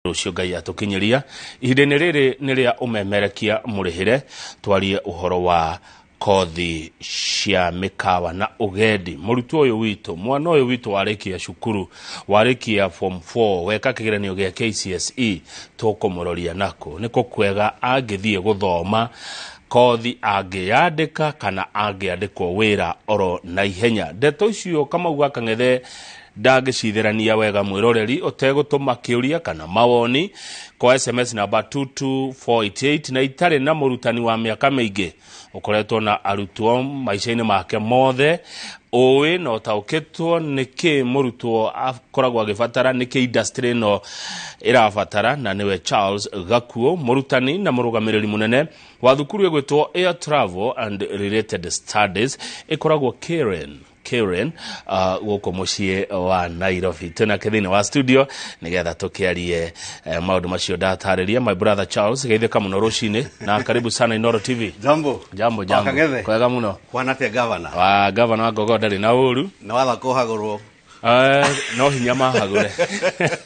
Rũciũ Ngai atũkinyĩria ihinda-inĩ rĩrĩ nĩ rĩa ũmemerekia mũrĩhĩre, twarie ũhoro wa kothi cia mĩkawa na ũgendi. Mũrutwo ũyũ witũ, mwana ũyũ witũ warĩkia cukuru, warĩkia form 4, weka kĩgeranio gĩa KCSE, tũkũmũroria nakũ nĩkũ kwega angĩthiĩ gũthoma kothi, angĩyandĩka kana angĩandĩkwo wĩra oro na ihenya. Ndeto icio Kamau ga Kang'ethe ndangĩcitherania wega mwĩroreri ũtegũtũma kĩũria kana mawoni kwa SMS namba 22488, na itarĩ na mũrutani wa mĩaka mĩingĩ ũkoretwo na arutwo maica-inĩ make mothe, ũĩ na ũtaũkĩtwo nĩkĩ mũrutwo akoragwo agĩbatara, nĩkĩ industry ĩno ĩrabatara, na nĩwe Charles Gakuo, mũrutani na mũrũgamĩrĩri mũnene wa thukuru ĩgwĩtwo Air Travel and Related Studies, ĩkoragwo Karen gũkũ mũciĩ wa Nairobi. Twĩnake thĩinĩ wa studio nĩgetha tũkĩarie maũndũ macio ndatarĩria. My brother Charles, geithĩka mũno rũcinĩ na karibu sana Inoro TV. Jambo. Jambo, jambo. Wakang'ethe. Kwega mũno. Kwana atia, gavana? Wa gavana wa Ngogo ndarĩ na ũru. Na watha kũhagũrwo. No hinya mahagũre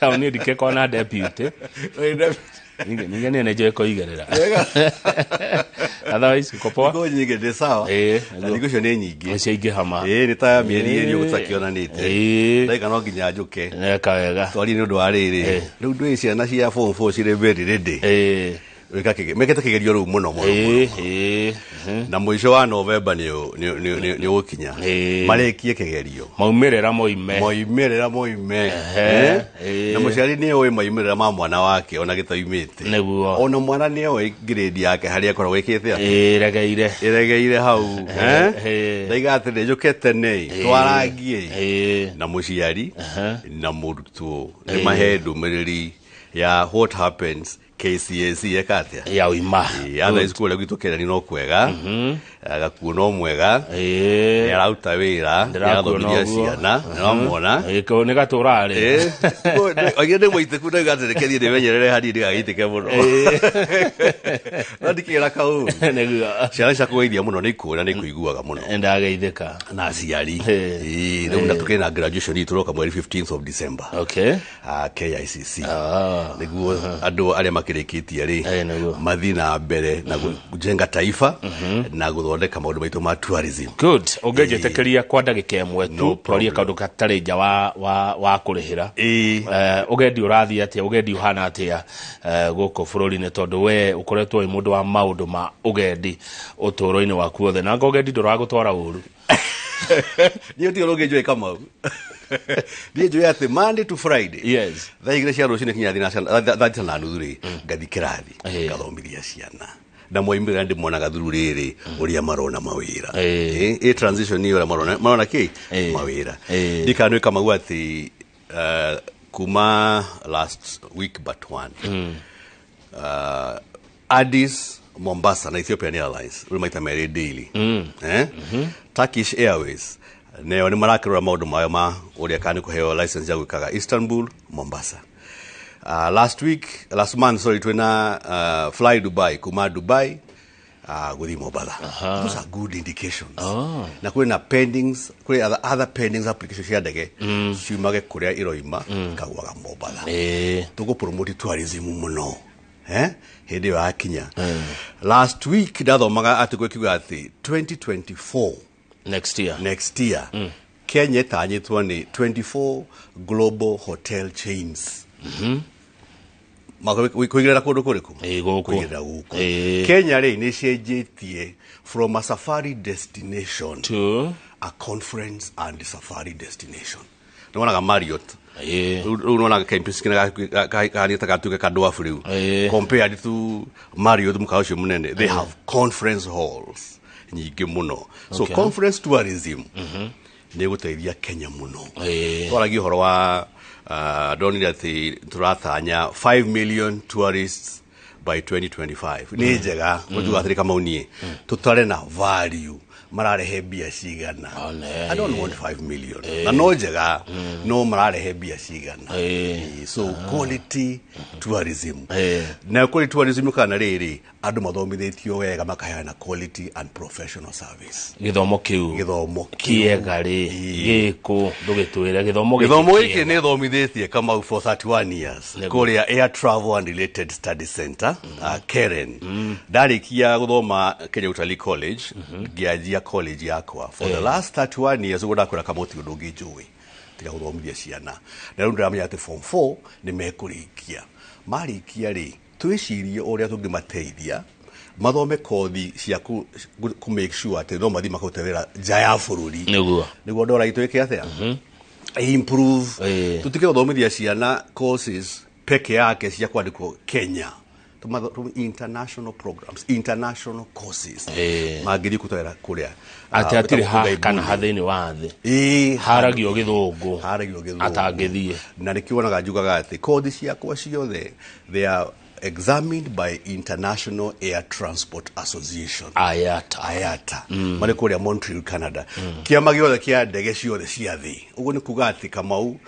au niĩ ndikĩkorwo na deputy. Ningĩ niĩ nĩnjũĩ kũigĩrĩra. Otherwise uko poa? Thikũ nyingĩ ndĩ sawa. Na nĩguo. Thikũ icio nĩ nyingĩ. Nĩ ciaingĩha ma. Ĩĩ, nĩ ta mĩeri 2 ũguo tũtakĩonanĩte. Ndaiga no nginya njũke. Neka wega. Twarie nĩ ũndũ wa rĩrĩ. Rĩu ndũĩ ciana cia form 4 cirĩ very ready. Gwĩka mekĩte kĩgerio rĩu mũno mũno mũno. Na mũico wa November nĩ ũgũkinya. Marĩkie kĩgerio. Maumĩrĩra moime. Moimĩrĩra moime. Eh? Na mũciari nĩ oĩ moimĩrĩra ma mwana wake ona gĩtoimĩte. Ona mwana nĩ oĩ grade yake harĩa akoragwo ĩkĩte atĩa. Ĩregeire. Ĩregeire hau. Eh? Ndaiga atĩrĩ, njũke tene twarangie na mũciari na mũrutwo, nĩ mahe ndũmĩrĩri ya what happens KCSE eka atĩa. Ya uima. Otherwise kũrĩa gwitũ Kenya no kwega. Gakuo no mwega. Nĩ araruta wĩra, nĩ Ndĩrakuona arathomithia ũguo. ciana, nĩ wamwona. Kũu nĩ gatũra rĩ. Oigire ndĩ mũitĩku, ndauga atĩ reke thiĩ ndĩmenyerere hanini ndigagĩitĩke mũno. No ndikĩra kau. Ciana cia kũgeithia mũno, nĩ ikũra nĩ ikũiguaga mũno. Ndageithĩka. Na aciari. Rĩu na tũkĩrĩ na graduation itũ tũroka mweri 15th of December. KICC. Nĩguo andũ arĩa makĩrĩkĩtie rĩ mathiĩ na mbere na kujenga taifa na gũthondeka maũndũ maitũ ma tourism. Good. Ũngĩnjĩtĩkĩria kwa ndagĩka ĩmwe tu No twarie problem. kaũndũ gatarĩ nja wa kũrĩhĩra. Ũgendi ũrathiĩ atĩa, ũgendi ũhana atĩa gũkũ bũrũri-inĩ, tondũ we ũkoretwo wĩ mũndũ wa maũndũ ma ũgendi ũtũũro-inĩ waku wothe, na anga ũgendi ndũragũtwara ũru? Niĩ ũtige ũrũngĩ njũĩ, Kamau, niĩ njũĩ atĩ Monday to Friday thaa 2 cia rũcinĩ kinya 9:30 rĩ, ngathi kĩrathi ngathomithia ciana, na moimĩrĩra ndĩmonaga thuru rĩrĩ ũrĩa marona mawĩra. Ĩ transition nĩ ũrĩa marona kĩ mawĩra. Ndikanũĩ, Kamau, atĩ kuma last week but one, Addis, Mombasa na Ethiopian Airlines rĩu maita merĩ daily. Eh? Turkish Airways neo nĩ marakĩrora maũndũ mayo ma ũrĩa kana nĩ kũheo license ya gwĩkaga Istanbul, Mombasa. Last week, last month, sorry, twĩna Fly Dubai kuma Dubai gũthiĩ Mombasa. Those are good indications. Na kwĩ na pendings, kwĩ other pendings application cia ndege ciumage kũrĩa iroima ikagũaga Mombasa. Tũgũ promote tourism mũno. Eh? Hĩndĩ ĩyo yakinya. Last week ndathomaga article ĩkiuga atĩ 2024, Next year. Next year, Kenya ĩtanyĩtwo nĩ 24 global hotel chains. Kũigĩrĩra kũndũ kũrĩkũ? Gũkũ. Kũigĩrĩra gũkũ. Kenya rĩ nĩ cenjetie from a safari destination to a conference and safari destination. Nĩ wonaga Marriott rĩu nĩwonaga Kempinski kahanĩte gatuĩka kandwabu rĩu compared to Marriott, mũkawa ũcio mũnene. They have conference halls nyingĩ mũno, so conference tourism nĩ gũteithia Kenya mũno. Twaragia ũhoro wa ndonire atĩ tũratanya 5 million tourists by 2025. Nĩ njega tũnjuga atĩrĩ, Kamau, niĩ tũtare na value. Mararehe mbia cigana? One. I don't want 5 million na no njega, no mararehe mbia cigana? So quality tourism. Na quality tourism kana rĩrĩ andũ mathomithĩtio wega, makaheana quality and professional service. Gĩthomo kĩu Gĩthomo kĩu. Kĩega rĩ, gĩkũ? Ndũgĩtwĩre gĩthomo gĩkĩ Gĩthomo gĩkĩ kĩega. Nĩ thomithĩtie, Kamau, for 31 years kũrĩa Air Travel and Related Study Center, Karen. Ndarĩkia gũthoma Kenya Utalii College, ngĩanjia college yakwa for the last 31 years. Ũguo ndakwĩra, Kamau, ti ũndũ ũngĩ njũĩ tiga gũthomithia ciana, na rĩu ndĩramenya atĩ form 4 nĩ mekũrĩkia. Marĩkia rĩ, twĩcirie ũrĩa tũngĩmateithia mathome kothi cia ku make sure atĩ no mathiĩ makarute wĩra nja ya bũrũri. Nĩguo ndora itũ ĩke atĩa, improve. Tutike gũthomithia ciana courses peke yake cia kwandĩkwo Kenya. International programs, international courses mangĩthiĩ kũtwara kũrĩa Atĩ hatirĩ ha ũgaibuni. kana ha thĩinĩ wa thĩ haragio gĩthũngũ haragio gĩthũngũ atangĩthiĩ. Na nĩkĩo wonaga njugaga atĩ kothi ciakwa ciothe, they are examined by International Air Transport Association. IATA. IATA, marĩ kũrĩa Montreal, Canada. Kĩama gĩothe kĩa ndege ciothe cia thĩ. Ũguo nĩ kuga atĩ, Kamau,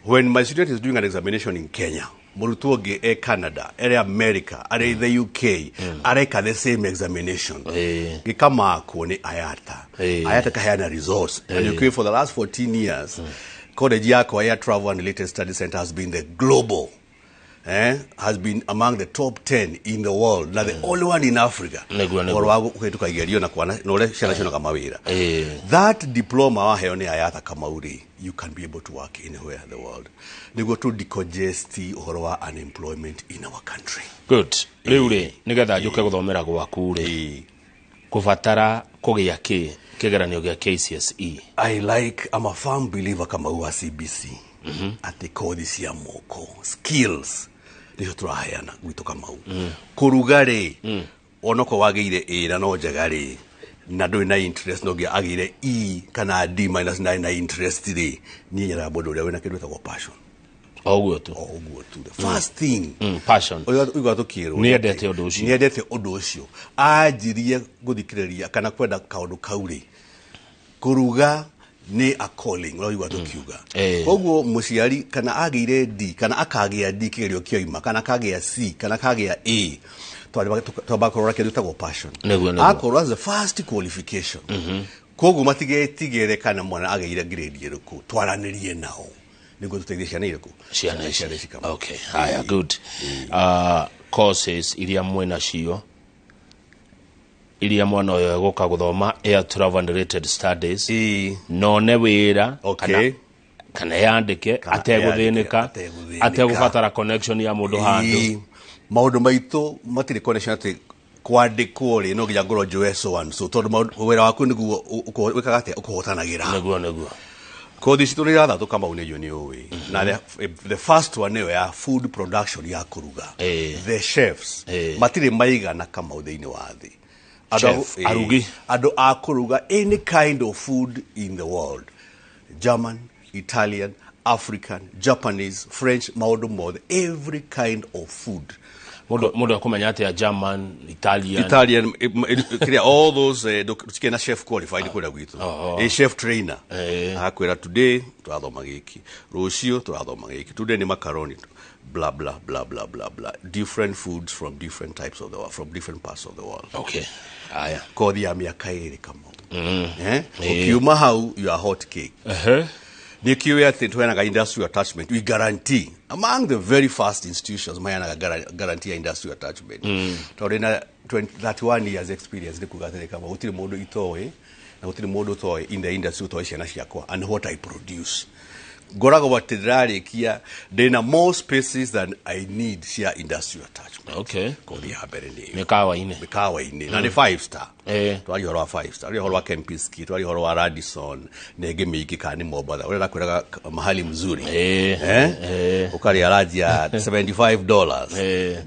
when my student is doing an examination in Kenya, mũrutwo ũngĩ e Canada, arĩ America, arĩ the UK, areka the same examination, gĩkamakwo nĩ IATA. IATA kaheana results, and you for the last 14 years, college yakwa, Air Travel and Related Study Center, has been the global, has been among the top 10 in the world, na the only one in Africa. Nĩguo. Ũhoro wa kũhĩtũka igerio na kwana na ũrĩa ciana cionaga mawĩra. That diploma waheo nĩ IATA, Kamau rĩ, you can be able to work anywhere in the world. Nĩguo tũ decongest ũhoro wa unemployment in our country. Good. Rĩu rĩ, nĩgetha njũke gũthomera gwaku rĩ, kũbatara kũgĩa kĩ kĩgeranio gĩa KCSE? I'm a firm believer, Kamau, wa CBC, atĩ kothi cia moko, skills, nĩcio tũraheana gwitũ, Kamau. Kũruga rĩ, onokorwo wagĩire A na no njega rĩ, na ndũrĩ na interest, no nginya agĩire E kana D minus na na interest rĩ, niĩ nyendaga mũndũ ũrĩa wĩna kĩndũ gĩtagwo passion. O ũguo tu. O ũguo tu, the first thing. Passion. Ũigua tũkĩrwo Nĩendete ũndũ ũcio. Nĩendete ũndũ ũcio, anjirie gũthikĩrĩria kana kwenda kaũndũ kau rĩ, kũruga nĩ a calling, ũraigua tũkiuga. Koguo mũciari kana agĩire D kana akagĩa D kĩgerio kĩoima, kana akagĩa C kana akagĩa A, twamba kũrora kĩndũ gĩtagwo passion. Nĩguo. Akorwo as the first qualification. Koguo matigetigĩre kana mwana agĩire grade ĩrĩkũ, twaranĩrie nao nĩguo tũteithie ciana irĩkũ. Ciana ici. Ciana ici, Kamau. Okay, haya, good. Courses iria mwĩna cio, iria mwana ũyũ egũka gũthoma Air Travel and Related Studies, none wĩra kana yandĩke Kana ategũthĩnĩka, ategũthĩnĩka. Ategũbatara connection ya mũndũ handũ. Maũndũ maitũ matirĩ connection atĩ kwandĩkwo rĩ, no nginya ngorwo njũe so and so, tondũ wĩra waku nĩguo wĩkaga atĩa, ũkũhotanagĩra. Nĩguo. Kothi citũ nĩ ithathatũ, Kamau, nĩ nĩ ũĩ, na the first one nĩyo ya food production, ya kũruga. The chefs matirĩ maigana, Kamau, thĩinĩ wa thĩ. Chef, arugi. Andũ a kũruga any kind of food in the world, German, Italian, African, Japanese, French, maũndũ mothe, every kind of food. Mũndũ akũmenya atĩa German, Italian? Italian, kĩrĩa, all those, tutikĩrĩ na chef qualified kũrĩa gwitũ, a chef trainer agakwĩra today tũrathoma gĩkĩ, rũciũ tũrathoma gĩkĩ, today nĩ macaroni, blah blah blah blah blah blah, different foods from different types of the world, from different parts of the world. Okay, haya. Kothi ya mĩaka 2, Kamau, eh? Ũkiuma hau, you are hot cake. Nä kä å atä tũheanaga industrial attachment. We guarantee, among the very first institutions maheanaga guarantee ya industrial attachment, tondũ na 20 31 years experience, nĩ kuga atĩrĩ, kama gũtirĩ mũndũ itoĩ na gũtirĩ mũndũ ũtoĩ in the industry ũtoĩ ciana ciakwa and what I produce. Ngoragwo atĩ ndĩrarĩkia ndĩna more spaces than I need cia industrial attachment. Kothi ya mbere nĩ ĩyo. Mĩkawa-inĩ. Mĩkawa-inĩ, na nĩ five star. Twari ũhoro wa five star, twari ũhoro wa Kempinski, twari ũhoro wa Radisson na ĩngĩ mĩingĩ, kana nĩ Mombatha, ũrĩa ndakwĩraga mahali mzuri. Eh? Ũkarĩa ranji ya $75,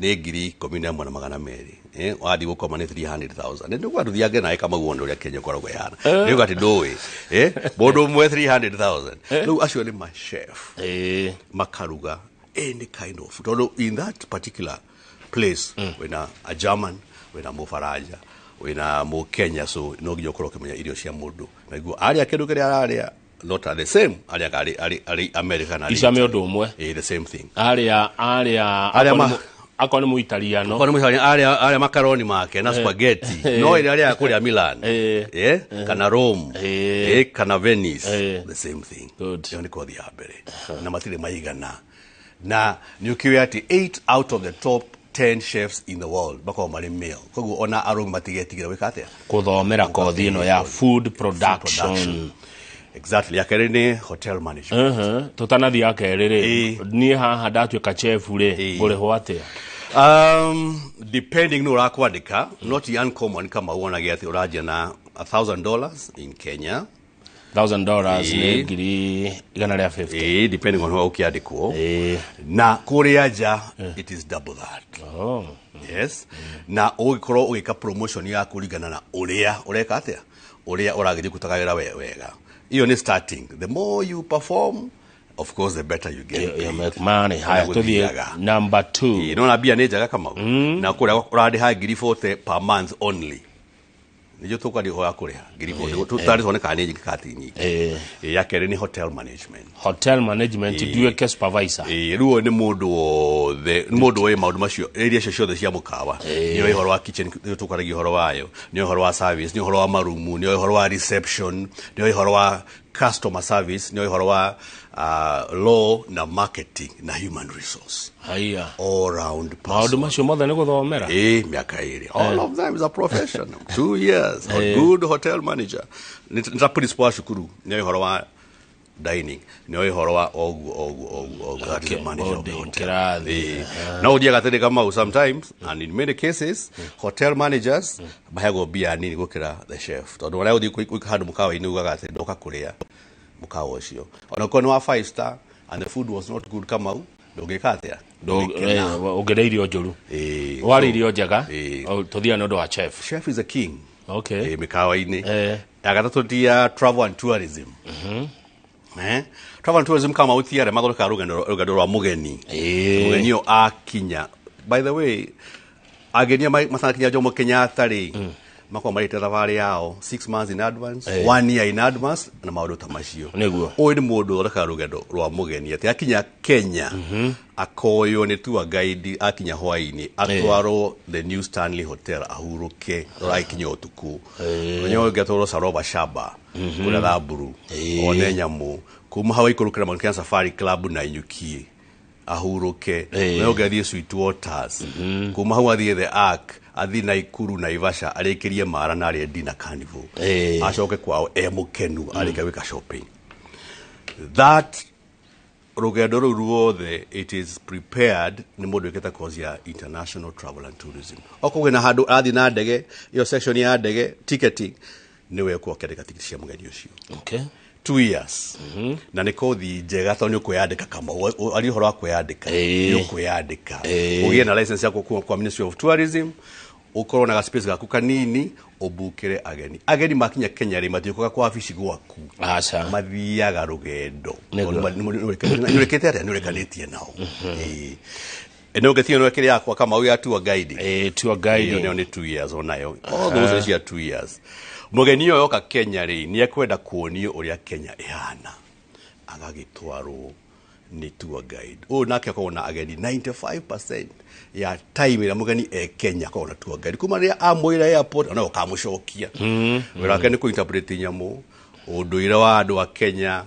nĩ 11,200. Eh, wathiĩ gũkoma nĩ 300,000. Nĩ ndũgwa tũthiange nawe, Kamau, wone ũrĩa Kenya ĩkoragwo ĩhana. Nĩ ũgati ndũĩ, eh, mũndũ ũmwe 300,000. Rĩu acio nĩ machef, makaruga any kind of, tondũ in that particular place wĩna a German, wĩna Mũfaranja, Wĩna Mũkenya, so no nginya ũkorwo ũkĩmenya irio cia mũndũ naiguo arĩa kĩndũ kĩrĩa ararĩa not are the same arĩaga arĩ America na arĩ Icame Italy. ũndũ ũmwe. Eh, the same thing. Arĩa Arĩa akorwo nĩ Mũitaliano. Kwa nĩ mũcani arĩa makaroni make na spaghetti no ĩrĩa arĩaga kũrĩa Milan, kana Rome, kana Venice, the same thing. Good. Ĩyo nĩ kothi ya mbere na matirĩ maigana, na nĩ ũkĩũĩ atĩ 8 out of the top 10 chefs in the world makoragwo marĩ male, koguo ona arũme matigetigĩra gwĩka atĩa? Kũthomera kothi ĩno ya food production. Production. Exactly. Ya kerĩ nĩ hotel management. Tũtanathiĩ ya kerĩ rĩ, niĩ haha ndatuĩka chef rĩ, ngũrĩhwo atĩa? Depending no ũrakwandĩka, not uncommon kama wonage atĩ ũranjia na $1,000 in Kenya. $1,000 nĩ 150,000. Depending on where ũkĩandĩkwo. Na kũrĩa nja it is double that. Oh. Yes, na ũgĩkorwo ũgĩka promotion ya kũringana na ũrĩa ũreka atĩa, ũrĩa ũragĩthiĩ kũrutaga wĩra wega. Iyo nĩ starting. The more you perform, of course, the better you get You paid. make money. Haya, Ũrĩa tũthiĩ gũthiaga. number 2. Ĩĩ, nona mbia nĩ njega, Kamau, na kũrĩa ũrandĩha 40,000 per month only, nĩjo tũkwaria ũhoro wa kũrĩha 40,000 tũtarĩ tuone kana nĩ nyingĩ kana ti nyingĩ. Ĩĩ, ya kerĩ nĩ hotel management. Hotel management, nduĩke supervisor. Ĩĩ, rĩu ũyũ nĩ mũndũ wothe, nĩ mũndũ ũĩ maũndũ macio, area icio ciothe cia mũkawa. Nĩ ũĩ ũhoro wa kitchen nĩ tũkwaragia ũhoro wayo, nĩ ũhoro wa service, nĩ ũhoro wa marumu, nĩ ũhoro wa reception, nĩ ũhoro wa customer service, nĩ ũhoro wa law na marketing na human resource. Haya. All round person. Maũndũ macio mothe nĩ gũthomera. Mĩaka 2. All of them is a profession. 2 years. A good hotel manager. Nĩ ta principal wa cukuru, nĩ ũhoro wa dining, nĩ ũhoro wa oguo oguo oguo oguo. That is the manager of the boarding, hotel. kĩrathi. No ũthiaga atĩrĩ, Kamau, sometimes and in many cases hotel managers maheagwo mbia nini gũkĩra the chef, tondũ ũrĩa ũthiĩ gwĩka handũ mũkawa-inĩ ugaga atĩ ndoka kũrĩa mũkawa ũcio, ona ũkorwo nĩ wa five star and the food was not good, Kamau, ndũngĩka atĩa? Ndũngĩkena. Ũngĩrĩa irio njũru. Warĩ irio njega. Tũthiaga nĩ ũndũ wa chef. Chef is a king. Mĩkawa-inĩ. Ya gatatũ ti ya travel and tourism. Travel and tourism, kama ũti arĩa mathondekaga rũgendo rwa mũgeni. Mũgeni ũyũ akinya, by the way, ageni aya matanakinya Jomo Kenyatta rĩ, makoragwo marĩte thabarĩ yao 6 months in advance, one year in advance na maũndũ ta macio. Ũyũ nĩ mũndũ ũthondekaga rũgendo rwa mũgeni atĩ akinya Kenya akoywo nĩ tour guide, akinya hwainĩ atwarwo the new Stanley Hotel ahurũke rũragĩkinya ũtukũ. Mũthenya ũyũ ũngĩ atwarwo Sarova Shaba kũrĩa Thamburu one nyamũ, kuma hau aikũrũkĩra Mount Kenya Safari Club na Inyukie ahurũke. Mũthenya ũngĩ athiĩ Sweet Waters, kuma hau athiĩ The Ark, athiĩ Naikuru, Naivasha, arĩkĩrie Mara na arĩe dinner Carnival, acoke kwao e mũkenu arĩkia gwĩka shopping. That rũgendo rũu ruothe, it is prepared nĩ mũndũ wĩkĩte course ya international travel and tourism. Okorwo kwĩna handũ athiĩ na ndege, ĩyo section ya ndege ticketing nĩwe ũkorwo akĩandĩka tikiti cia mũgeni ũcio. 2 years, na nĩ kothi njega tondũ nĩ ũkwĩyandĩka, kama ari ũhoro wa kwĩyandĩka, nĩ ũkwĩyandĩka ũgĩe na license yaku kuma kwa Ministry of Tourism, ũkorwo na ga space gaku kanini ũbukĩre ageni. Ageni makinya Kenya rĩ, matiũkaga kwa wabici gwaku. Aca. Mathiaga rũgendo. Nĩguo. Nĩ ũrekete atĩa? Nĩ ũrekanĩtie nao. Ĩno ũngĩtiga nĩ kĩrĩa yakwa, Kamau, ya tour guide. Tour Ĩyo guide. nayo nĩ 2 years onayo. All those nĩ cia 2 years. Mũgeni ũyũ oka Kenya rĩ, nĩ ekwenda kuonio ũrĩa Kenya ĩhana, agagĩtwarwo nĩ tour guide ũyũ, nake akoragwo na ageni 95% ya time ĩrĩa mũgeni e Kenya akoragwo na tour guide kuma rĩrĩa amwĩra airport ona ũkamũcokia. Wĩra wake nĩ kũ-interpret nyamũ, ũndũire wa andũ a Kenya,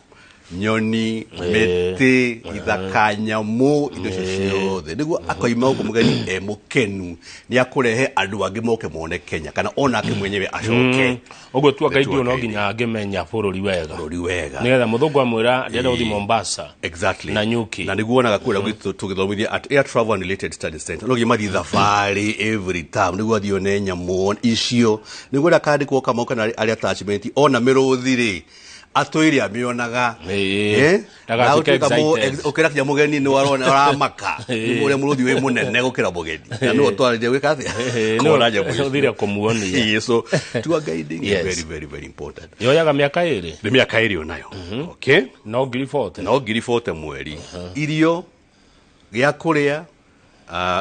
nyoni, mĩtĩ, ithaka, nyamũ, indo icio ciothe, nĩguo akoima gũkũ mũgeni e mũkenu nĩ akũrehe andũ angĩ moke mone Kenya kana onake mwenyewe acoke. Ũguo tour guide Tour ũyũ no guide. nginya angĩmenya bũrũri wega. Bũrũri wega. Nĩgetha mũthũngũ amwĩra ndĩrenda gũthiĩ Mombasa. Exactly. Na Nyuki. Na nĩguo wonaga kũrĩa gwitũ tũgĩthomithia at Air Travel and Related Studies Center, no nginya mathiĩ thabarĩ every time nĩguo athiĩ one nyamũ icio, nĩguo rĩa kandĩkwo Kamau kana arĩ attachment ona mĩrũthi rĩ, atũire amĩonaga. Ndagatuĩke Na ũtuĩka excited. ũkĩra kinya mũgeni nĩ warona ũramaka ũrĩa mũrũthi wĩ mũnene gũkĩra mũgeni na nĩwe ũtwarĩrie gwĩka atĩa? Kuona nyamũ icio. Ũthire kũmuonia. Ĩĩ, so tour guiding is very very very important. Yoyaga mĩaka 2. Nĩ mĩaka 2 onayo. Okay. No 40,000. No 40,000 mweri, irio gĩa kũrĩa,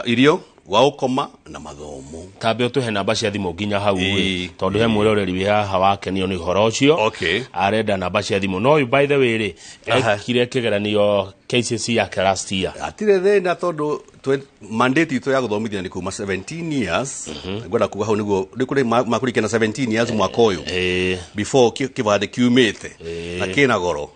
irio Gwa gũkoma na mathomo. Tambe ũtũhe namba cia thimũ nginya hau ĩ, Ĩĩ, tondũ he mwĩroreri wĩ haha wakenio nĩ ũhoro ũcio. Okay. Arenda namba cia thimũ, no ũyũ by the way rĩ, ekire kĩgeranio KCSE yake last year. Atirĩ thĩna, tondũ mandate itũ ya gũthomithia nĩ kuma 17 years. Ngwenda kuga hau nĩguo nĩ kũrĩ makũrĩkia na 17 years mwaka ũyũ, before kĩbandĩ kiumĩte na kĩna goro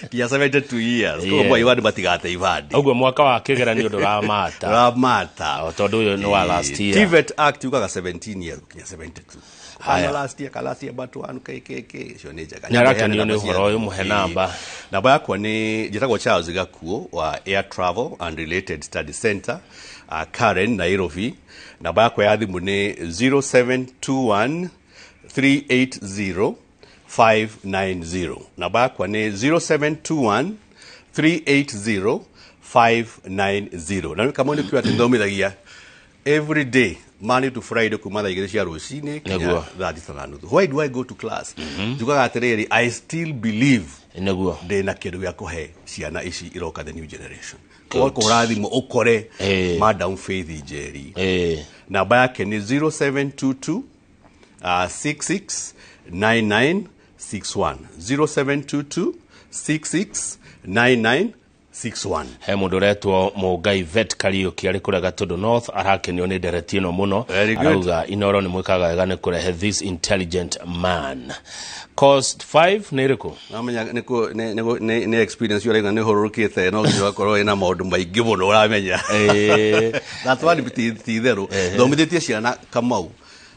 nginya 72 years. Koguo mwa ibandĩ matigate ibandĩ. Ũguo mwaka wa kĩgeranio ndũramata. Ramata. O, tondũ ũyũ nĩ wa last year. TVET Act yugaga 17 years kinya 72. Haya. Kana last year, ka last year but one KKK cio nĩ njega. Nĩ arakenio nĩ ũhoro ũyũ, mũhe namba. Namba yakwa nĩ, njĩtagwo Charles Gakuo wa Air Travel and Related Study Center, Karen, Nairobi. Namba yakwa ya thimũ nĩ 0721 380 590. Namba yakwa nĩ 0721 380 590. Na kama nĩ kiuga atĩ thomithagia every day, Monday to Friday, kuma thaa 2 cia rũcinĩ nginya Nĩguo. 9:30. Why do I go to class? Njugaga atĩrĩrĩ, I still believe ndĩna kĩndũ gĩa kũhe ciana ici iroka, the new generation. Kũhũra thimũ ũkore Madam Faith Njeri. Namba yake nĩ 0722 669961, 0722 669961. He mũndũ ũretwo Mũngai Vet Kariũki arĩ kũrĩa Gatũndũ North, arakenio nĩ ndereti ĩno mũno. Very good. Arauga Inoro nĩ mwĩkaga wega nĩ kũrehe this intelligent man. Cost 5 nĩ ĩrĩkũ? Namenya nĩ experience ũrauga nĩ ũhũrũrũkĩte, no nginya ũgakorwo ĩna maũndũ maingĩ mũno ũramenya. That's one ti itherũ thomithĩtie ciana Kamau,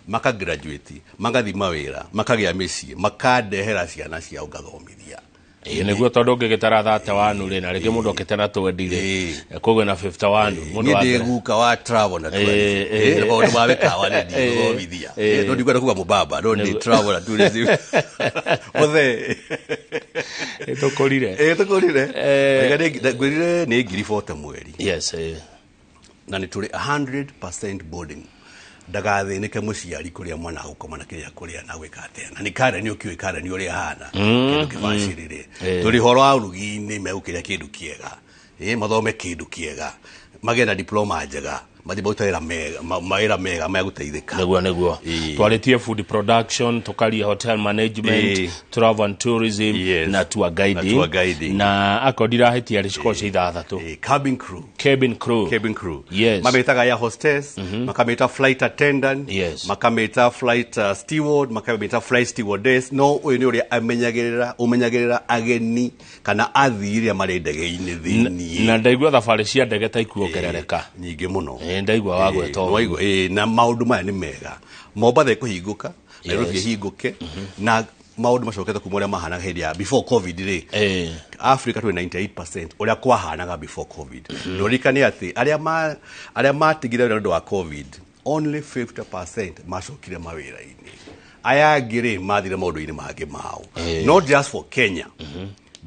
makagraduate, magathi mawĩra, makagĩa mĩciĩ, makandehera ciana ciao ngathomithia. Ĩĩ, nĩguo, tondũ ũngĩgĩtara 31 rĩ, na rĩngĩ mũndũ okĩte na 20 rĩ, koguo na 51 mũndũ Niĩ wa ndĩ mbere. guka wa travel na tourism. Maũndũ ma mĩkawa nĩ ndigũthomithia. No ndikwenda kuga mũbaba, no ndĩ travel na tourism mũthee. Nĩtũkũrire. Ĩ, tũkũrire. Ngwĩrire nĩ ngiri 40 mweri. Yes. Na nĩ tũrĩ 100% boarding, ndagathĩnĩke mũciari kũrĩa mwana agũkoma na kĩrĩa kũrĩa na gwĩka atĩa, na nĩ Karen, ũkĩũĩ Karen ũrĩa ahana, kĩndũ kĩbacĩrĩre. Tũrĩ horo wa ũrugi-inĩ, megũkĩrĩa kĩndũ kĩega, mathome kĩndũ kĩega, magĩe na diploma njega, mathiĩ marute wĩra mega, mawĩra mega megũteithĩka. Nĩguo. Twarĩtie food production, tũkaria hotel management, travel and tourism, na tour guiding. Na tour guiding. Na akorwo ndirahĩtia rĩ, cikorwo cia ithathatũ. Cabin crew. Cabin crew. Cabin crew. Yes. Mamĩtaga air hostess, makamĩta flight attendant, makamĩta flight steward, makamĩta flight stewardess. No ũyũ nĩ ũrĩa amenyagĩrĩra, ũmenyagĩrĩra ageni kana athii rĩrĩa marĩ ndege-inĩ thĩiniĩ. Na ndaigua thabarĩ cia ndege ta ikuongerereka. Nyingĩ mũno. Ndaigua wagweta ũguo. Nĩwaigua, na maũndũ maya nĩ mega. Mombatha ĩkũhingũka, Nairobi ĩhingũke, na maũndũ macokete kuma ũrĩa mahanaga hĩndĩ ya before COVID rĩ. Africa twĩ 98% ũrĩa kwahanaga before COVID. Na ũririkane atĩ arĩa matigire wĩra nĩ ũndũ wa COVID, only 50% macokire mawĩra-inĩ. Aya angĩ rĩ, mathire maũndũ-inĩ mangĩ mao. Not just for Kenya,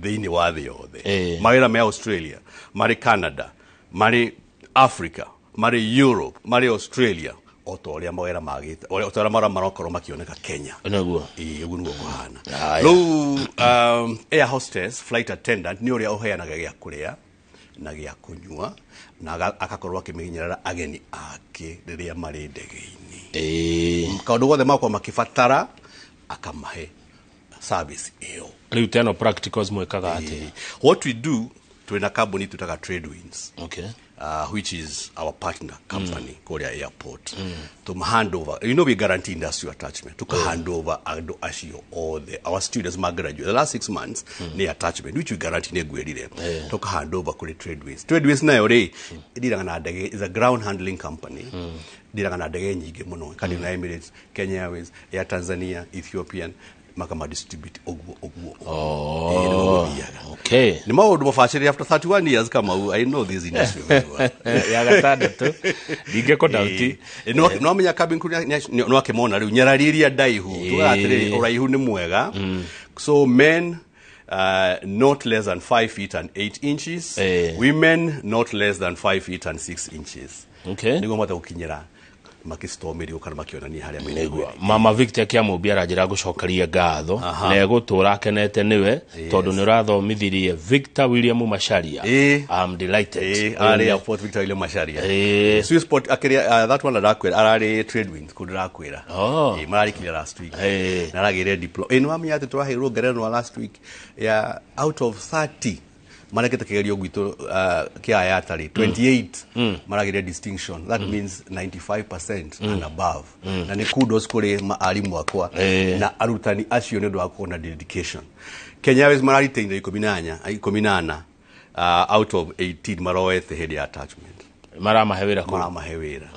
thĩinĩ wa thĩ yothe. Mawĩra me Australia, marĩ Canada, marĩ Africa, marĩ Europe, marĩ Australia, o ta ũrĩa mawĩra magĩte, o ta ũrĩa mawĩra marakorwo makĩoneka Kenya. Ĩĩ, ũguo nĩguo kũhana. Rĩu air hostess, flight attendant nĩ ũrĩa ũheanaga gĩa kũrĩa na gĩa kũnyua, na agakorwo akĩmenyerera ageni ake rĩrĩa marĩ ndege-inĩ. Kaũndũ gothe makorwo makĩbatara, akamahe service ĩyo. Rĩu teno practicals mwĩkaga atĩa? What we do, twĩna kambuni twĩtaga Tradewinds, which is our partner company kũrĩa airport. To hand over, you know, we guarantee industrial attachment. Tuka hand over andũ acio othe, our students ma graduate the last 6 months nĩ attachment which we guarantee, nĩ ngwĩrire. Tuka hand over kũrĩ Tradewinds. Tradewinds nayo rĩ, ĩdiraga na ndege, is a ground handling company, diraga na ndege nyingĩ mũno, kana na Emirates, Kenya Airways, Air Tanzania, Ethiopian, makama distribute ũguo ũguo ũguo. Ĩĩ, nĩguo gũthiaga. Nĩ maũndũ mabacĩrĩre after 31 years, Kamau. I know this industry very well. Ya gatandatũ ndingĩkũdauti. No amenya cabin crew no akĩmona rĩu nyarari iria ndaihu, tugaga atĩrĩrĩ, ũraihu nĩ mwega, so men not less than 5 feet and 8 inches, women not less than 5 feet and 6 inches, nĩguo mahote gũkinyĩra Makĩstore mĩrigo kana makĩonania harĩa mĩrigo Nĩguo ĩrĩ. Mama Victor Kĩamũmbi aranjĩra ngũcokerie ngatho na egũtũra akenete nĩwe tondũ nĩ ũrathomithirie Victor William Macharia. I'm delighted. Arĩ airport Victor William Macharia. Swissport akĩrĩa, that one ndakwĩra ararĩ Trade Winds kũu ndĩrakwĩra. Mararĩkirie last week. Na aragĩire diploma. Nĩ wamenya atĩ tũraheirwo ngerenwa last week ya out of 30 marekete kĩgerio gwitũ, kĩa IATA rĩ, 28 maragĩire distinction. That means 95% and above, na nĩ kudos kũrĩ arimũ akwa na arutani acio nĩ ũndũ wa kuona dedication. Kenya Airways mararitainire 14 out of 18 maroete hĩndĩ ya attachment. Maramahe wĩra kũu. Maramahe wĩra,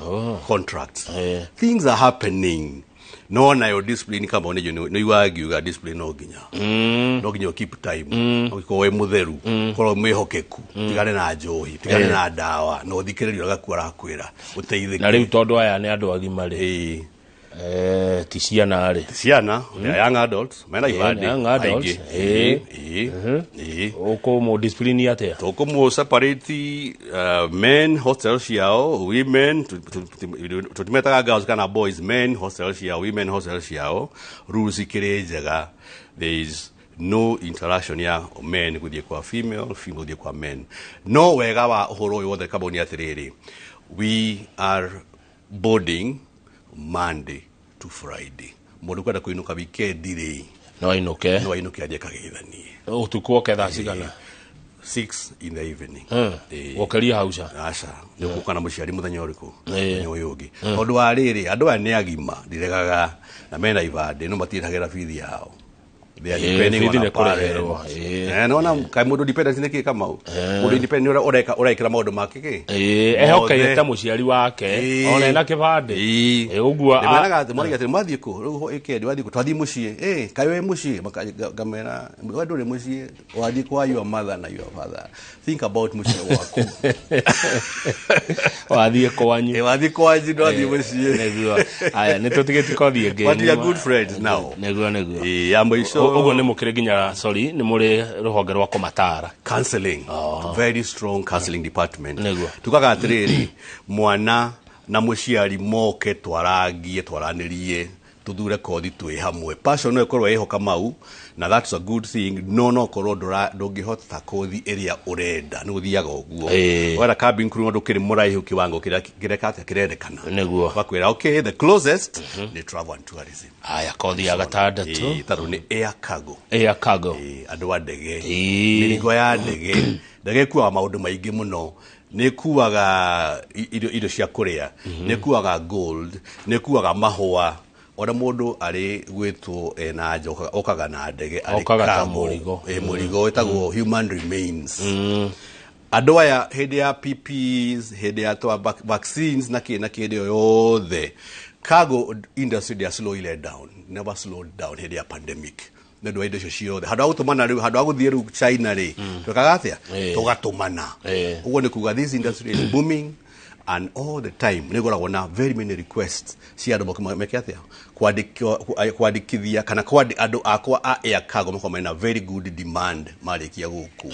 contracts. Things are happening, no nayo discipline kama nĩ nĩ ngiuga discipline no nginya keep time, no gĩkorwo wĩ mũtheru, korwo mwĩhokeku, tigane na njohi, tigane na ndawa, na ũthikĩrĩrie ũrĩa gaku arakwĩra ũteithĩke. Na rĩu tondũ aya nĩ andũ agima rĩ, ti ciana rĩ, Ciana, they are young adults mena ibandĩ young adults, aingĩ. Ĩĩ. Ũkũmũ discipline atĩa? Tũkũmũ separate, men hostel ciao, women tũtimetaga girls kana boys, men hostel ciao, women hostel ciao. Rules ikĩrĩ njega, there is no interaction ya men gũthiĩ kwa female, female gũthiĩ kwa men. No wega wa ũhoro ũyũ wothe kambuni atĩrĩrĩ, we are boarding Monday to Friday. Mũndũ kwenda kũinũka weekend rĩ, no ainũke. No ainũke athiĩ akageithanie. Ũtukũ oke thaa cigana? 6 in the evening. Gũkĩria hauca? Aca, nĩ ũgũka na mũciari mũthenya ũrĩkũ? Mũthenya ũyũ ũngĩ, tondũ wa rĩrĩ, andũ aya nĩ agima, ndiregaga, na mena ibandĩ, no matirĩhagĩra bithi yao. They are depending bithi on nĩ a parent. kũrĩhĩrwo. Nĩwona kaĩ mũndũ dependent nĩ kĩ, Kamau? Mũndũ independent nĩ ũrĩa ũreka ũrekĩra maũndũ make kĩ. Ehokeire ta mũciari wake ona ena kĩbandĩ. Ũguo Nĩmeraga atĩ maragia atĩ mwathiĩ kũ rĩu weekend, wathiĩ kũ? Twathiĩ mũciĩ. Kaĩ wĩ mũciĩ? Ngamera we ndũrĩ mũciĩ, wathiĩ kwa your mother na your father. Think about mũciĩ gwaku. Wathiĩ kwanyu. Wathiĩ kwanyu, ndwathiĩ mũciĩ. Nĩguo aya nĩ tũtigĩtie kothi ĩngĩ. But we are good friends now. Nĩguo. Ya mũico. Ũguo nĩ mũkĩrĩ nginya, sorry, nĩ mũrĩ rũhonge rwa kũmatara? Counseling, very strong counseling department. Tugaga atĩrĩrĩ, mwana na mũciari moke twarangie, twaranĩrie, tuthure kothi twĩ hamwe. Passion no ĩkorwo ĩho, Kamau, na that's a good thing, no korwo ndũngĩhota kothi ĩrĩa ũrenda, nĩ gũthiaga ũguo. Wera cabin crew ndũkĩrĩ mũraihu kiwango kĩrĩa kĩreka atĩa kĩrendekana. Bakwĩra okay, the closest nĩ travel and tourism. Aya, kothi ya gatandatũ. Tondũ nĩ air cargo. Air cargo. Andũ a ndege, mĩrigo ya ndege. Ndege ĩkuaga maũndũ maingĩ mũno, nĩ ĩkuaga irio cia kũrĩa, nĩ ĩkuaga gold, nĩ ĩkuaga mahũa, ona mũndũ arĩ gwĩtwo ena nja okaga na ndege arĩ Okaga ta cargo. mũrigo. Mũrigo wĩtagwo human remains. Andũ aya hĩndĩ ya PPs, hĩndĩ ya twa vaccines na kĩ na kĩndĩ ĩyo yothe, cargo industry they are slowly let down, never slowed down hĩndĩ ya pandemic nĩ ũndũ wa indo icio ciothe. Handũ ha gũtũmana rĩu, handũ ha gũthiĩ rĩu China rĩ, twekaga atĩa? Tũgatũmana. Ũguo nĩ kuga this industry is booming, and all the time nĩ ngoragwo na very many requests cia andũ moke meke atĩa, kwandĩkithia kana andũ akwa a air cargo makorwo mena very good demand marĩkia gũkũ.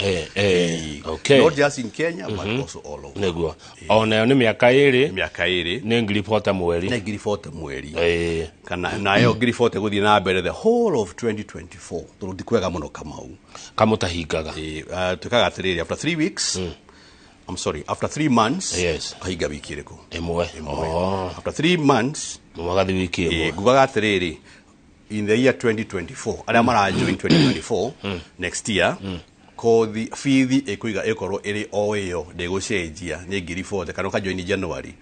Not just in Kenya but also all over. Nĩguo, onayo nĩ mĩaka 2. Mĩaka 2. Nĩ 40,000 mweri. Nĩ 40,000 mweri. Kana nayo 40,000 gũthiĩ na mbere the whole of 2024, tondũ ti kwega mũno, Kamau. Kamũtahingaga? Twĩkaga atĩrĩrĩ, after 3 weeks, I'm sorry, after 3 months. Kahinga wiki ĩrĩkũ? Ĩmwe. Oh. After 3 months. Mũgathi wiki ĩmwe. Ngugaga atĩrĩrĩ, in the year 2024, arĩa marajoin 2024, next year, kothi bithi ĩkũiga ĩkorwo ĩrĩ o ĩyo, ndĩgũcenjia, nĩ 40,000. Kana ũkajoin January,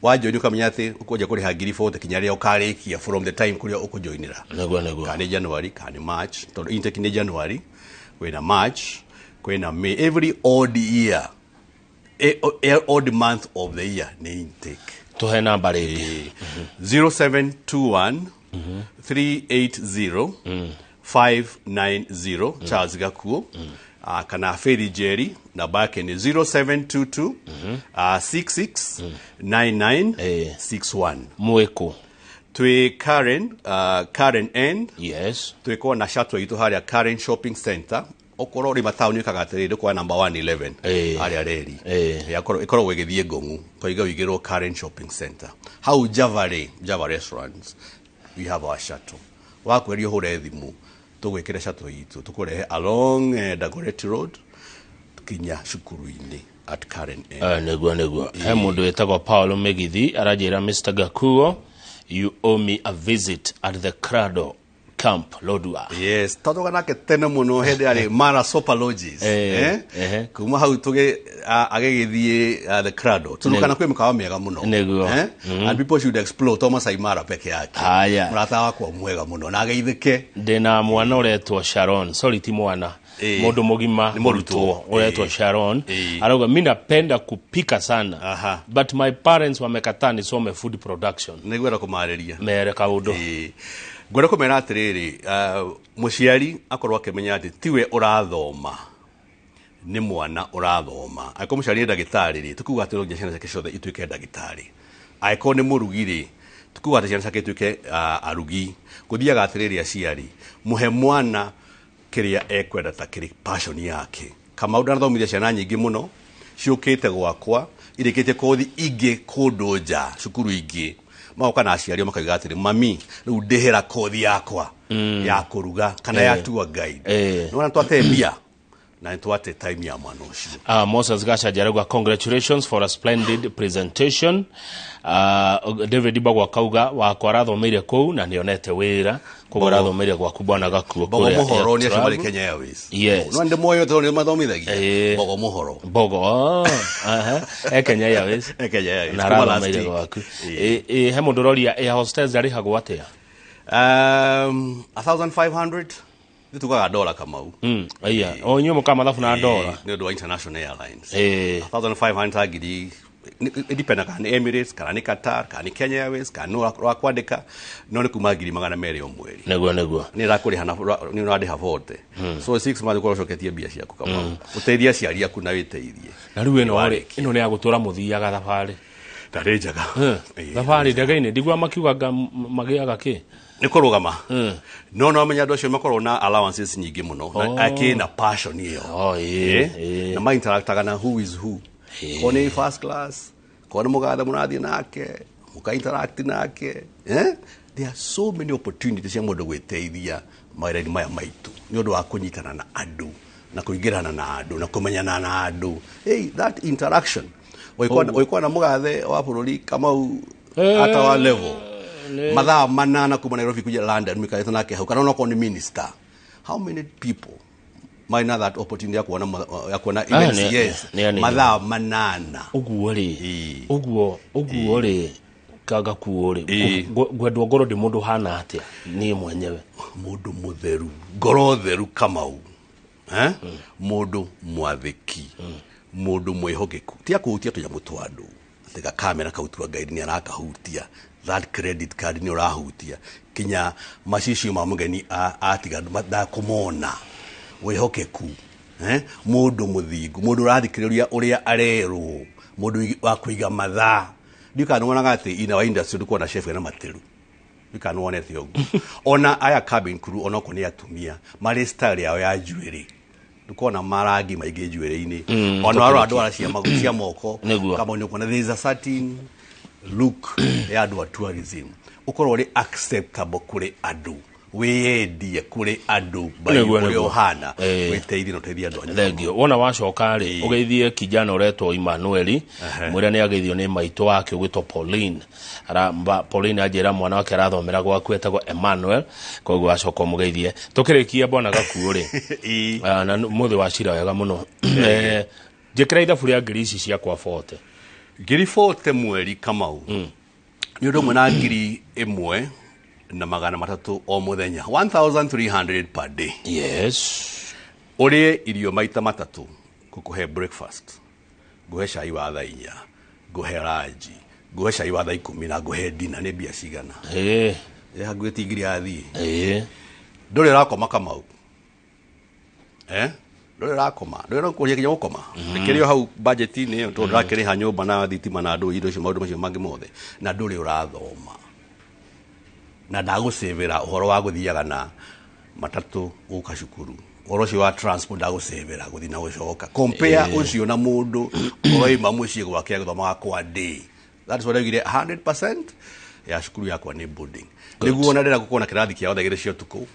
wajoin ũkamenya atĩ ũkũnja kũrĩha 40,000 kinya rĩrĩa ũkarĩkia, from the time kũrĩa ũkũjoinĩra. Nĩguo. Kana nĩ January, kana nĩ March, tondũ intake nĩ January, kwĩna March, kwĩna May. Every odd year, odd month of the year nĩ intake. Tũhe namba rĩngĩ. 0721 380 590, Charles Gakuo, kana Feri Jerry, namba yake ni 0722 66 99 61. Mwĩkũ? Twĩ Karen, Karen End. Twĩkorwo na shuttle itũ harĩa Karen Shopping Center. Okorwo rĩ mataũni ĩkaga atĩrĩrĩ, ndũkuoya namba 111 harĩa reri. Ĩkoragwo ĩgĩthiĩ Ngong'u, koiga ũigĩrwo Karen Shopping Center. Hau Java rĩ, Java Restaurants, we have our shuttle. Wakweria ũhũre thimũ, tũgwĩkĩre shuttle itũ, tũkũrehe along Dagoretti Road kinya cukuru-inĩ at Karen End. Nĩguo he mũndũ wĩtagwo Paulo Megithi aranjĩra, "Mr Gakuo, you owe me a visit at the Cradle Camp Lodwar." Yes, twathoga nake tene mũno hĩndĩ yarĩ Mara Sopa Lodges. Kuma hau tũgĩ agĩgĩthiĩ the Cradle. Turukana kwĩ mĩkawa mĩega mũno. And people should explore to Masai Mara peke yake. Haya. Mũrata wakwa mwega mũno na ageithĩke. Ndĩna mwana ũretwo Sharon, sorry, ti mwana, mũndũ mũgima, Nĩ mũrutwo. Ũretwo Sharon. Arauga, "Mi napenda kupika sana, but my parents wamekataa nisome food production." Nĩngwenda kũmarĩria. Mere kaũndũ. Ngwenda kũmera atĩrĩrĩ, mũciari akorwo akĩmenya atĩ tiwe ũrathoma, nĩ mwana ũrathoma. Angĩkorwo mũciari nĩ ndagĩtarĩ rĩ, tũkuga atĩ no nginya ciana ciake ciothe ituĩke ndagĩtarĩ. Angĩkorwo nĩ mũrugi rĩ, tũkuga atĩ ciana ciake ituĩke arugi. Gũthiaga atĩrĩrĩ, aciari, mũhe mwana kĩrĩa ekwenda ta kĩrĩ passion yake. Kamau ndanathomithia ciana nyingĩ mũno ciũkĩte gwakwa irĩkĩtie kothi ingĩ kũndũ nja, cukuru ingĩ, magoka na aciari ao makauga atĩrĩ, "Mami, rĩu ndĩhĩra kothi yakwa ya kũruga kana ya tour guide." Nĩwona twate mbia na nĩtwate time ya mwana ũcio. Moses Gachanja arauga, "Congratulations for a splendid presentation." David Bagwa akauga, "Wakwa arathomeire kũu na nĩonete wĩra." Koguo arathomeire gwaku, bwana Gakuo. Bogo kũrĩa Mũhoro nĩ Air acio marĩ Travel. Kenya Airways. No ndĩ moyo tondũ nĩ mathomithagia. Bogo Mũhoro. Bogo, oh, aha. E Kenya Airways. E Kenya Airways, Na kuma last arathomeire week. gwaku. He mũndũ ũroria, air hostess arĩhagwo atĩa? 1500 nĩ tugaga dola, Kamau. Aya o inyuĩ mũkaga mathabu na dola. Nĩ ũndũ wa international airlines. 1500 ta ngiri, ĩdependa kana nĩ Emirates, kana nĩ Qatar, kana nĩ Kenya Airways, kana nĩ ũrakwandĩka, no nĩ kuma 200,000 o mweri. Nĩguo. Nĩ ĩrakũrĩha na nĩ ũrandĩha 40, so 6 months ũkorwo ũcoketie mbia ciaku, Kamau, ũteithie aciari aku na wĩteithie. Na rĩu ĩno rĩ, ĩno nĩ ya gũtũra mũthiaga thabarĩ? Ndarĩ njega. Thabarĩ ndege-inĩ ndigua makiugaga magĩaga kĩ? Nĩ kũrũgama, no menya andũ acio makoragwo na allowances nyingĩ mũno na akĩ na passion ĩyo. Oh, ĩĩ. Na ma-interactaga na who is who, ko nĩ first class, ko nĩ mũgathe mũrathiĩ nake, mũka-interact nake, eh? There are so many opportunities cia mũndũ gwĩteithia mawĩra-inĩ maya maitũ nĩ ũndũ wa kũnyitana na andũ na kũingĩrana na andũ na kũmenyana na andũ. Hey, that interaction, ũgĩkora na mũgathe wa bũrũri, Kamau, ata wa level mathaa 8 kuma Nairobi kuja London, mikarĩte nake hau, kana onakorwo nĩ minister, how many people might not that opportunity ya kuona ya kuona even CS nĩ anini. mathaa 8? Ũguo rĩ, ũguo rĩ, Gakuo rĩ, ngwendwo ngorwo ndĩ mũndũ hana atĩa niĩ mwenyewe? Mũndũ mũtheru, ngoro theru, Kamau, eh? Mũndũ mwathĩki, mũndũ mwĩhokeku, ti akũhutia tũnyamũ twa andũ, atĩ gakamera kau tour guide nĩ arakahutia, that credit card nĩ ũrahutia, kinya macicio ma mũgeni atiga ndakũmona. Wĩhokeku, eh? Mũndũ mũthingu, mũndũ ũrathikĩrĩria ũrĩa arerwo, mũndũ wa kũiga mathaa. Ndiũ kana nĩwonaga atĩ in our industry ndũkuona chef ena matĩru, ndikana wonete ũguo? Ona aya cabin crew, onokorwo nĩ atumia, marĩ style yao ya njuĩrĩ, ndũkona marangi maingĩ njuĩrĩ-inĩ, ona warora ndwara cia moko. Kama nĩ ũkuona there is a certain look ya andũ a tourism. Ũkorwo ũrĩ acceptable kũrĩ andũ, wĩyendie kũrĩ andũ by ũrĩa ũhana, wĩteithie na ũteithie andũ anyu. Thengio. Wona wacoka rĩ, ũgeithie kijana ũretwo Emmanuel, mwĩre nĩ ageithio nĩ maitũ wake ũgwĩtwo Pauline. Pauline anjĩra mwana wake arathomera gwaku etagwo Emmanuel, koguo wacoka ũmũgeithie. Tũkĩrĩkia, bwana Gakuo rĩ, na mũthĩ wa cira wega mũno. Njĩkĩra ithabu rĩa ngiri ici ciakwa 40. 40,000 mweri, Kamau, nĩ ũndũ ũmwe na 1,300 o mũthenya, 1300 per day. Ũrĩe irio maita matatũ, ngũkũhe breakfast, ngũhe cai wa thaa 4, ngũhe ranji, ngũhe cai wa thaa 10 na ngũhe dinner, nĩ mbia cigana? Ĩ hakuhĩ ti ngiri yathiĩ. Ndũrĩ ũrakoma, Kamau, eh? Ndũrĩ ũrakoma, ndũrĩ ũrakũria kinya gũkoma, ndĩkĩrĩ o hau budget-inĩ ĩyo, tondũ ndũrakĩrĩha nyũmba na thitima na ndũ indo icio, maũndũ macio mangĩ mothe, na ndũrĩ ũrathoma, na ndagũcĩvĩra ũhoro wa gũthiaga na matatũ gũka cukuru. Ũhoro ũcio wa transport ndagũcĩvĩra gũthiĩ na gũcoka, compare ũcio na mũndũ ũroima mũciĩ gwake agĩthomaga kwa day. That is what I get 100% ya cukuru yakwa nĩ boarding, nĩguo ona ndĩra gũkorwo na kĩrathi kĩao thaa igĩrĩ cia ũtukũ,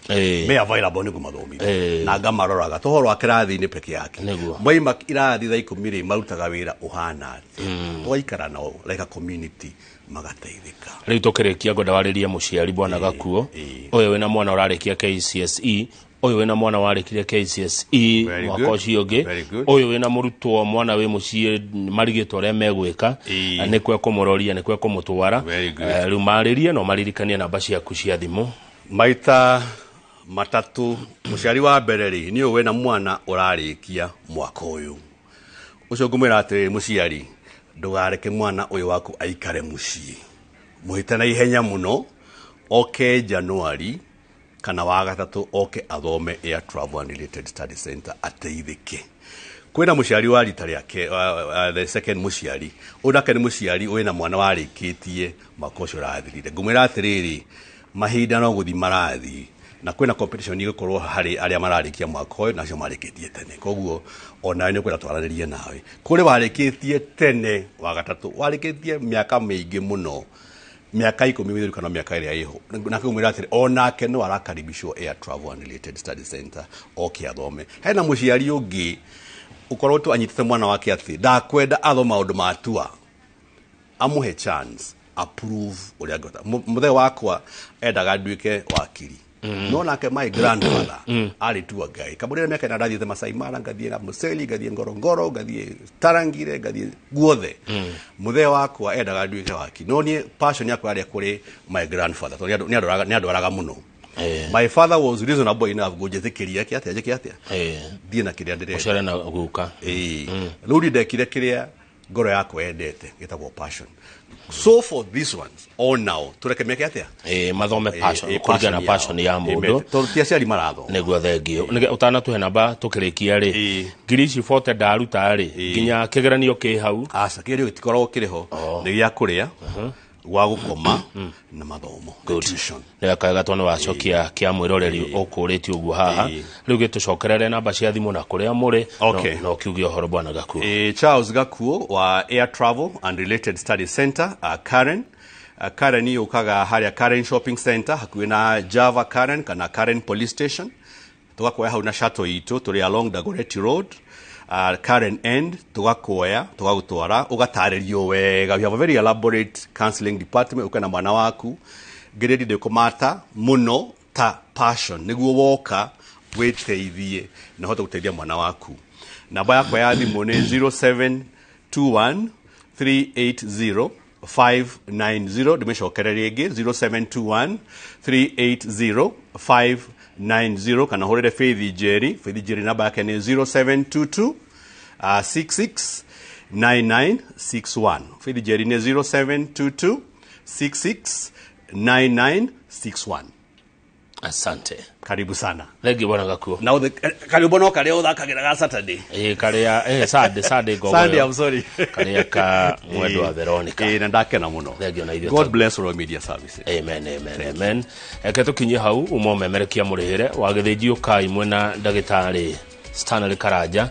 me available nĩguo mathomithie na ngamaroraga to ũhoro wa kĩrathi-inĩ peke yake. Moima irathi thaa 10 rĩ, marutaga wĩra ũhana atĩa, tũgaikara nao like a community, magateithĩka. Rĩu tũkĩrĩkia ngwenda warĩrie mũciari bwana Gakuo, ũyũ wĩna mwana ũrarĩkia KCSE, ũyũ wĩna mwana warĩkirie KCSE mwaka ũcio ũngĩ, ũyũ wĩna mũrutwo mwana wĩ mũciĩ marigĩtwo ũrĩa megwĩka, nĩ kwe kũmũroria, nĩ kwe kũmũtwara. Rĩu marĩrie no maririkanie namba ciaku cia thimũ. Maita matatũ. Mũciari wa mbere rĩ, nĩ ũyũ wĩna mwana ũrarĩkia mwaka ũyũ, ũcio ngũmwĩra atĩrĩrĩ, mũciari, ndũgareke mwana ũyũ waku aikare mũciĩ, mũhĩte na ihenya mũno oke Januari kana wa gatatũ, oke athome Air Travel and Related Study Center ateithĩke. Kwĩna mũciari wa rita rĩake, the second mũciari ũyũ nake nĩ mũciari wĩna mwana warĩkĩtie mwaka ũcio ũrathirire. Ngũmwĩra atĩrĩrĩ, mahinda no gũthiĩ marathiĩ, na kwĩna competition igũkorwo harĩ arĩa mararĩkia mwaka ũyũ na acio marĩkĩtie tene, koguo onawe nĩ ũkwenda twaranĩrie nawe. Kũrĩ warĩkĩtie tene wa gatatũ, warĩkĩtie mĩaka mĩingĩ mũno, mĩaka 10 mĩthiru kana mĩaka ĩrĩa ĩho, nake ngũmwĩra atĩrĩ, onake no arakaribishwo Air Travel and Related Study Center oke athome. Hena mũciari ũngĩ ũkorwo tu anyitĩte mwana wake atĩ ndakwenda athome maũndũ ma tua, amũhe chance, approve ũrĩa angĩhota. Mũthee wakwa endaga nduĩke wakiri, no nake my grandfather arĩ tour guide. Kamũira mĩaka ĩna ndathiĩte Masai Mara, ngathiĩ Amboseli, ngathiĩ Ngorongoro, ngathiĩ Tarangire, ngathiĩ guothe. Mũthee wakwa endaga nduĩke wakiri, no niĩ passion yakwa yarĩ kũrĩ my grandfather, tondũ nĩ andwaraga mũno. My father was reasonable enough ngũnjĩtĩkĩria eke atĩa, njĩke atĩa, thiĩ na kĩrĩa ndĩrenda. Ũcere na guka. Rĩu niĩ ndekire kĩrĩa ngoro yakwa yendete, gĩtagwo passion. So for these ones all now tũreke meke atĩa? Mathome passion, kũringana na passion ya mũndũ, tondũ ti aciari marathoma. Nĩguo thengio. Ũtanatũhe namba tũkĩrĩkia rĩ, ngiri ici 40 ndaruta rĩ, nginya kĩgeranio kĩ hau? Aca, kĩgeranio gĩtikoragwo kĩrĩ ho, nĩ gĩa kũrĩa, gwa gũkoma na mathomo, tuition. Nĩ wega tondũ wacokia kĩa mwĩroreri ũkũrĩtie ũguo haha. Rĩu gĩtũcokerere namba cia thimũ na kũrĩa mũrĩ, no kiuge ũhoro bwana Gakuo. Charles Gakuo wa Air Travel and Related Study Center, Karen. Karen yũkaga harĩa Karen Shopping Center hakuhĩ na Java Karen kana Karen Police Station, tũgakuoya hau na shuttle itũ, tũrĩ along Dagoretti Road, Karen End, tũgakuoya tũgagũtwara, ũgatarĩrio wega. We have a very elaborate counseling department. Ũke na mwana waku, grade ndĩkũmata mũno ta passion, nĩguo woka wĩteithie na ũhote gũteithia mwana waku. Namba yakwa ya thimũ nĩ 0721 380 590. Ndĩmĩcokere rĩngĩ, 0721 380 590, kana hũrĩre Faith Njeri. Faith Njeri namba yake nĩ 0722 66 9961. Faith Njeri nĩ 0722 66 9961. Asante. Karibu sana. Thengiũ bwana Gakuo. Na karibu no karĩa ũthakagĩra ga Saturday. Karĩa Sunday, Sunday ngogo. Sunday, I'm sorry. Karĩa ka mwendwa wa Veronica. Na ndakena mũno. Thengiũ na ithuĩ. God bless Royal Media Services. Amen, amen, amen. Eke tũkinyie hau uma ũmemerekia mũrĩhĩre wa gĩthĩnji ũkai mwena ndagĩtarĩ Stanley Karanja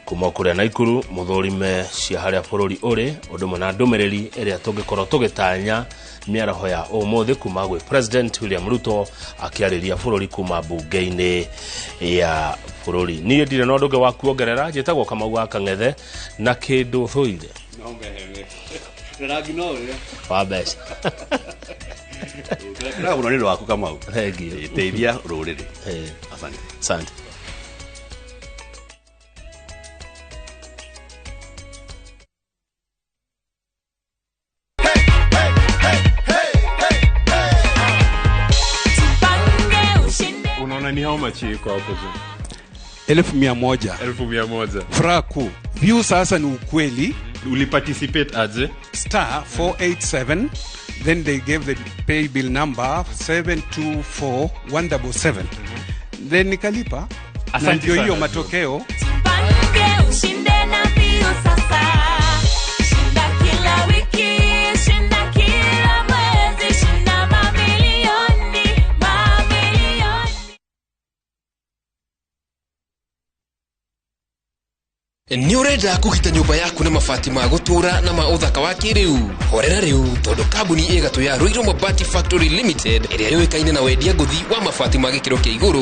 kuma kũrĩa Naikuru, mũthũrime cia harĩa bũrũri ũrĩ, ũndũ ũmwe na ndũmĩrĩri ĩrĩa tũngĩkorwo tũgĩtanya mĩaraho ya ũmũthĩ kuma gwĩ President William Ruto akĩarĩria bũrũri kuma mbunge-inĩ ya bũrũri. Niĩ ndirĩ na ũndũ ũngĩ wa kuongerera, njĩtagwo Kamau wa Kang'ethe na kĩndũ thũire wa mbeca. Mũno nĩ ũndũ waku Kamau. Thengiũ. Teithia rũrĩrĩ. Asante. Asante. Unaona ni how much iko hapo juu? 1,100. 1,100. Furaha kuu. View sasa ni ukweli. Uliparticipate aje? Star 487, then they gave the pay bill number 724177. Then nikalipa. Na ndio hiyo matokeo. Ushinde na view sasa. Shinda kila wiki, shinda kila mwezi, shinda mamilioni, mamilioni. Nĩ ũrenda kũgita nyũmba yaku na mabati ma gũtũra na ma ũthaka wa kĩrĩu? Horera rĩu, tondũ kambuni ĩgatũ ya Ruiru Mabati Factory Limited, ĩrĩa yũĩkaine na wendia ngũthi wa mabati ma gĩkĩro kĩa igũrũ.